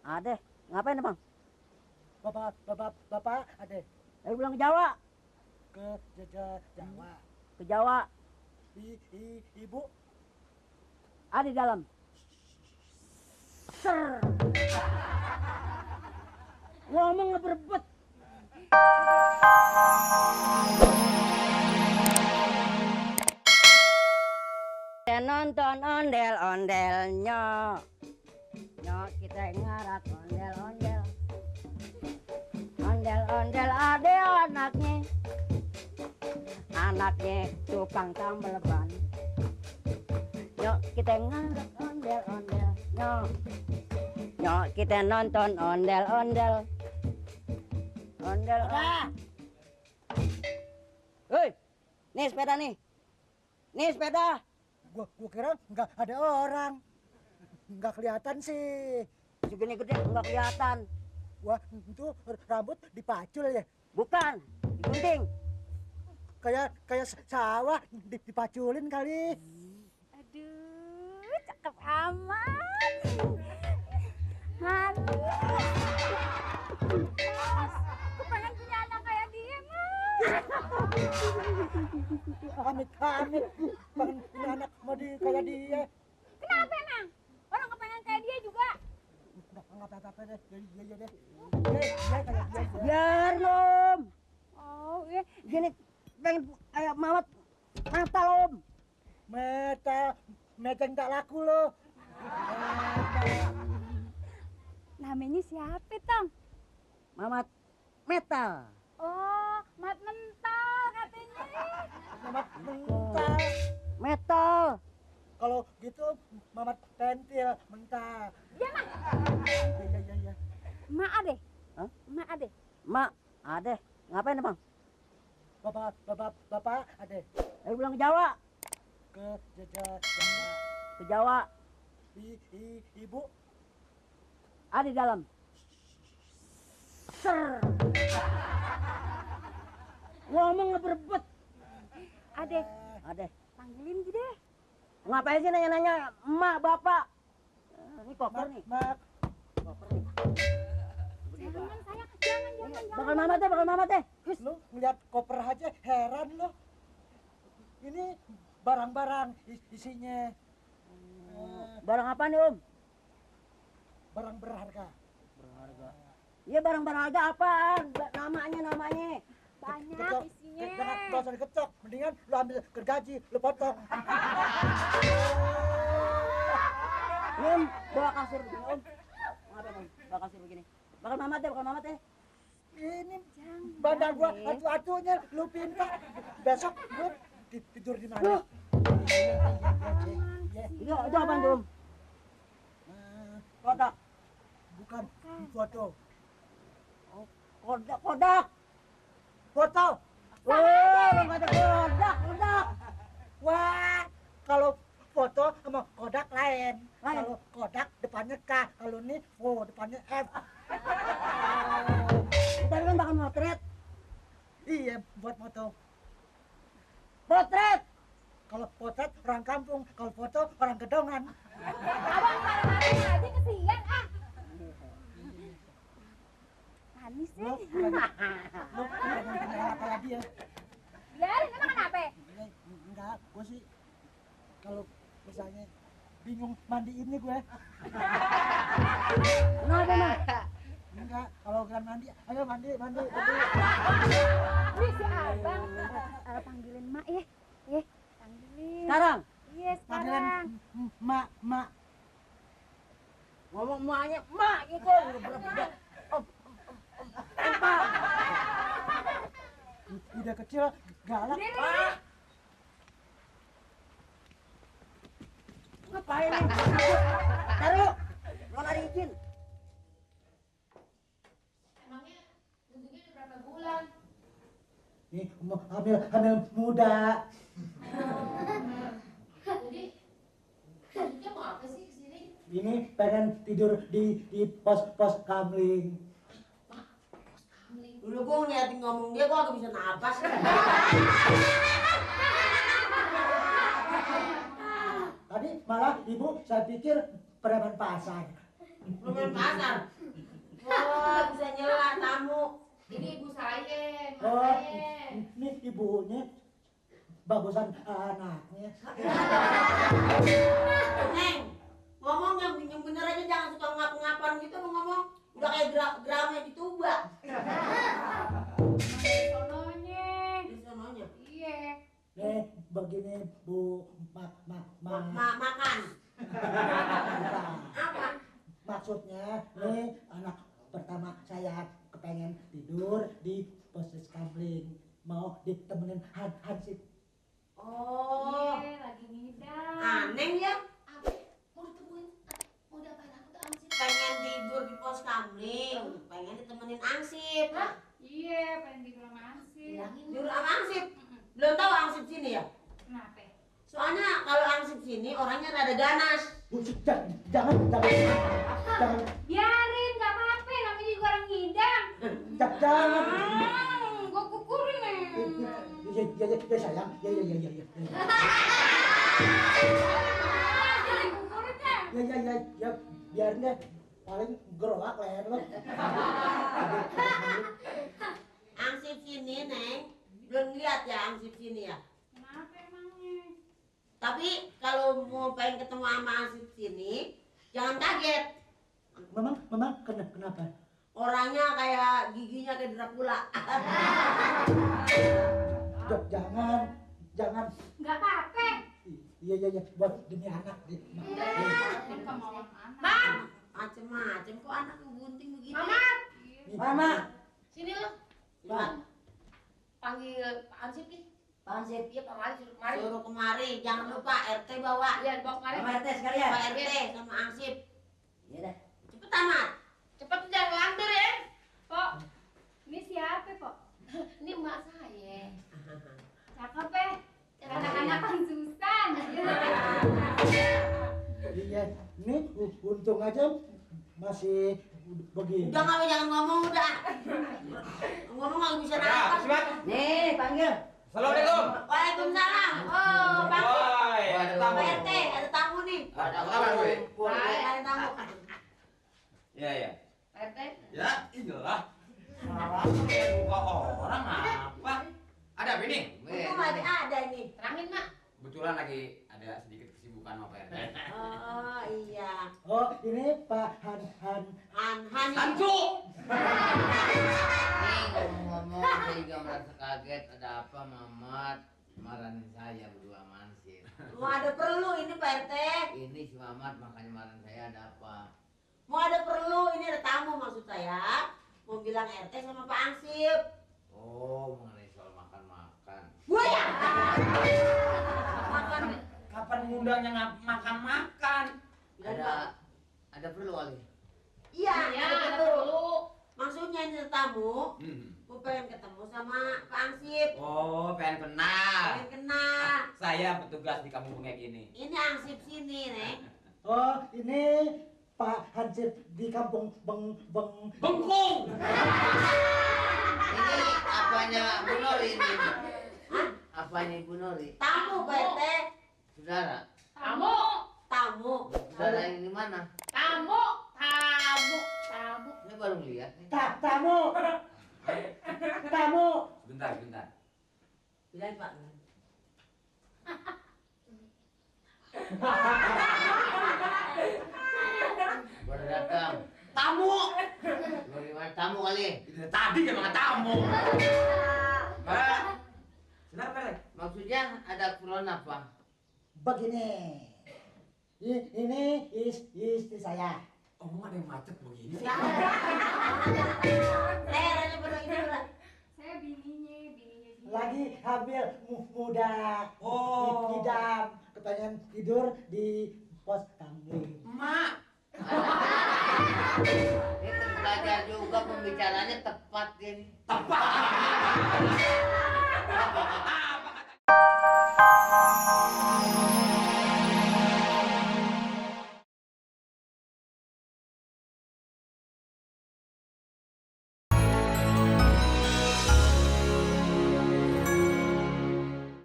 Ade, ngapain emang? Bapak, ada Ayo pulang ke Jawa. ke Jawa. Ke Jawa. Ibu Ada di dalam. Ser. Ngomong nggak berebut. Kita nonton ondel-ondelnya. Nyok kita ngarak ondel-ondel. Ondel-ondel ada anaknya. Anaknya cupang tambal ban. Nyok kita ngarak ondel-ondel. Nyok kita nonton ondel-ondel. Ondel. Hei, nih sepeda nih. Nih sepeda. gua kira nggak ada orang, nggak kelihatan sih. Segini gede nggak kelihatan. Wah, itu rambut dipacul ya, Bukan, digunting. kayak sawah dipaculin kali. Aduh, cakep amat. Aduh. Aku pengen punya anak kayak dia, Mas. Amit pengen punya anak mau kayak dia. Kenapa emang? Orang kepengen kayak dia juga. Nggak apa-apa deh, iya deh. Iya kayak dia. Biar Om. Oh, iya. Gini pengen kayak Mamat mata Om. Meta tak laku loh. Namanya siapa, Tong? Mamat metal. Oh, mat mental katanya. Mamat mentah. Metal. Kalau gitu mamat pentil mentah. Iya, Mak. Iya. Mak ade. Hah? Mak ade. Mak, ada. Ngapain emang? Bapak ada Ayo pulang ke Jawa. ke Ke Jawa. Ibu Ada di dalam. Ser. Ngomong nggak berebut. Ade, Ada. panggilin gitu deh. Ngapain sih nanya-nanya emak bapak? Ini koper nih. mak Koper nih. Jangan sayang, jangan. Bakal mamat deh. Hus. lu ngeliat koper aja heran lu. Ini barang-barang isinya Barang apa nih Om? barang berharga. Berharga. Iya barang berharga apaan? Namanya. Banyak Kecok. isinya. Jangan nggak usah dikecok, mendingan lu ambil gergaji lu potong. Ini Om, bawa kasur begini Om. Ngapain Om? Bawa kasur begini. Bakal mamat deh. Ini badan gua atu-atunya lu pinta. Besok gua tidur di mana? Itu apaan tuh Om? Kodak. Bukan foto. Kodak. Foto. Wah, Om kata kodak. Wah, kalau foto sama kodak lain. Lain. Kalau kodak depannya K, kalau ini O depannya F. Kita kan bakal motret. Iya, buat foto. Potret. Kalau potret orang kampung, kalau foto orang gedongan. Abang marah-marah aja kesian ah. Manis Lu sih. jangan apa lagi ya. Biarin emang kenapa? Enggak, gue sih kalau misalnya bingung mandiin nih gue. Kenapa Mas? Enggak, kalau kan mandi, ayo mandi. Wih si abang. Panggilin mak ya. Panggilin. Sekarang Iya Panggilan sekarang. mak. ngomong emaknya emak gitu. Berebut. Pak. Udah kecil galak. Ngapain nih? Taruh. Belum ada izin. Emangnya nunggunya udah berapa bulan? Nih, hamil muda. Jadi maksudnya mau apa sih kesini? Ini pengen tidur di pos kamling. Dulu gua ngeliatin ngomong dia gua agak bisa napas. Tadi malah ibu saya pikir preman pasar. Belum main pasar. Oh, bisa nyela tamu. Ini ibu saya, mas Oh, saya. ini ibunya bagusan anaknya. Neng, ngomong yang bener aja, jangan suka ngap-ngapan gitu lu ngomong. Udah kayak drama di tuba. Sononya. Di sononya. Iya. Nih, begini Bu, Makan. bukan. Apa? Maksudnya, nih anak pertama saya kepengen tidur di pos kamling. Mau ditemenin Hansip. Oh, Iya, lagi ngidam. aneh ya. Apa? Mau ditemuin? Mau diapain aku tuh Ansip? Pengen tidur di pos kamling, pengen ditemenin Ansip. Hah? Iya, pengen tidur sama Ansip. Tidur sama Ansip? Belum tahu Ansip sini ya? Kenapa? Soalnya kalau Ansip sini orangnya rada ganas. Bu, jangan. Biarin, nggak apa-apa. Namanya juga orang ngidam. Jangan. Gua kukurin nih. Ya sayang. Ya. Jadi kukurin dah. Ya, biarin deh. Paling gerolak leher lo. Ansip sini, Neng. Belum lihat ya Ansip sini ya? Kenapa emangnya? Tapi kalau mau pengen ketemu sama Ansip sini, jangan kaget. Memang kenapa? Orangnya kayak giginya kayak Dracula. Jangan. Nggak apa-apa. Iya, buat demi anak. Ini kemauan anak. Bang, macem-macem kok anak bunting begitu. Mamat. Nih, Mama. Sini lo. Bang. Panggil Pak Ansip nih. Bang Sip. Iya Pak Ansip suruh kemari. Suruh kemari, jangan lupa RT bawa. Iya, bawa kemari. Sama RT sekalian. Pak RT sama Ansip. Iya dah. Cepet Mat. Cepet jangan ngelantur ya. Pok, ini siapa, Pok? Ini emak saya. Cakep, ya? Anak-anak kan Susan. Iya, nih untung aja masih begini. Udah nggak jangan ngomong udah. Ngomong nggak bisa nafas. Nih, panggil. Assalamualaikum. Waalaikumsalam. Oh, Pak. Woi, ada tamu. Pak RT, ada tamu nih. Ada apa, Wi? Ada tamu. Iya. Pak RT. Ya, inilah. Buka orang apa? Ada apa ini? Itu ada nih. Terangin, Mak. Kebetulan lagi ada sedikit kesibukan sama Pak RT. Oh, iya. Oh, ini Pak Han. Han. Hantu! Nih ngomong-ngomong saya juga merasa kaget. Ada apa Mamat marahin saya berdua Mansir? Mau ada perlu ini Pak RT. Ini si Mamat makanya marahin saya ada apa? Mau ada perlu, ini ada tamu maksud saya. Mau bilang RT sama Pak Ansip. Oh mengenai soal makan-makan. Gue ya? Makan. Kapan ngundangnya makan-makan? Ada perlu kali? Iya, Iya, ada ada perlu. Maksudnya ini ada tamu. Hmm. Gue pengen ketemu sama Pak Ansip. Oh, pengen kenal. Pengen kenal. Saya petugas di kampung kayak gini. Ini Ansip sini, Neng. Oh, ini Pak Hansip di kampung Bengkung! Ini apanya Bu Nori ini? Apanya Bu Nori? Tamu Pak RT. Saudara? Tamu. Tamu. Saudara yang di mana? Tamu. Ini baru lihat nih. tamu. Sebentar. Bilang Pak. Baru datang. Tamu! Dari mana tamu kali? Itu tadi kan mga tamu. Mbak. Silakan, Pak. Maksudnya ada keperluan apa? Begini. Ini istri saya. Omong ada yang macet begini sih. Ranya pada ini lah. Saya bininya dia. Lagi hamil muda. Oh. Ngidam. Kepengen tidur di pos kamling. Mak. Ini terpelajar juga pembicaranya tepat ini. Tepat.